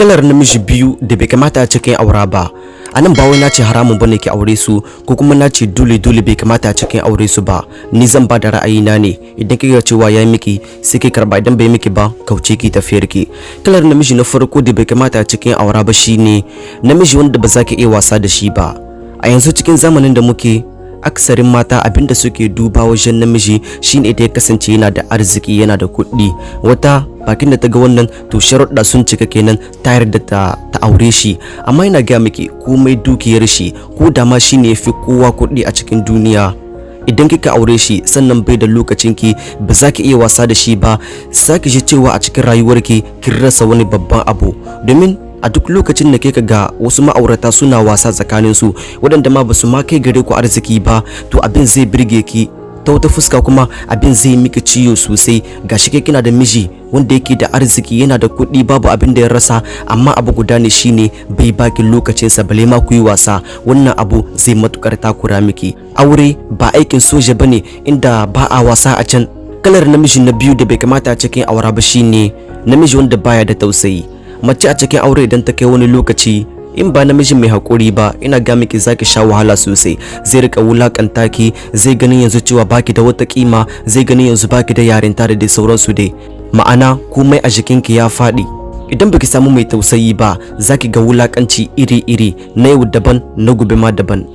Kalar namiji biyu da bai kamata a cikin aura ba. A nan ba wai na ce haramun bane ki aure su, ko kuma na ce dole dole bai kamata a cikin aure su ba. Ni zan ba da ra'ayina ne. Idan kika cewa ya miki, sai ki karba. Idan bai miki ba, kauce ki tafiyar ki. Kalar namiji na farko da bai kamata a cikin aura ba shine namiji wanda ba za ki iya wasa da shi ba. A yanzu, cikin zamanin da muke, aksarin mata abinda suke duba wajen namiji shine da ya kasance yana da arziki, yana da kuɗi. Wata bakin da ta ga wannan, to sharuɗa sun cika kenan, ta yarda ta aure shi. Amma yana gaya miki, komai dukiyar shi, ko da ma shine yafi kowa kuɗi a cikin duniya, idan kika aure shi sannan bai da lokacin ki, ba za ki iya wasa da shi ba, za ki ji cewa a cikin rayuwarki kin rasa wani babban abu. Domin a duk lokacin da kika ga wasu ma'aurata suna wasa tsakanin su, waɗanda ma basu ma kai gare ku arziki ba, to abin zai birge ki ta wata fuska, kuma abin zai miki ciwo sosai. Gashi kai kina da miji wanda yake da arziki, yana da kuɗi, babu abin da ya rasa, amma abu guda ne, shine bai baki lokacin sa bale ma ku yi wasa. Wannan abu zai matukar takura miki. Aure ba aikin soja bane inda ba a wasa a can. Kalar namiji na biyu da bai kamata a cikin aura ba shine namiji wanda baya da tausayi. Mace a cikin aure, idan ta kai wani lokaci, in ba namiji mai haƙuri ba, ina ga miki zaki sha wahala sosai. Zai rika wulakanta ki, zai ganin yanzu cewa baki da wata kima, zai ganin yanzu baki da yarinta da dai sauransu dai. Ma'ana, komai a jikinki ya faɗi. Idan baki samu mai tausayi ba, zaki ga wulakanci iri-iri, na yau daban, na gobe ma daban.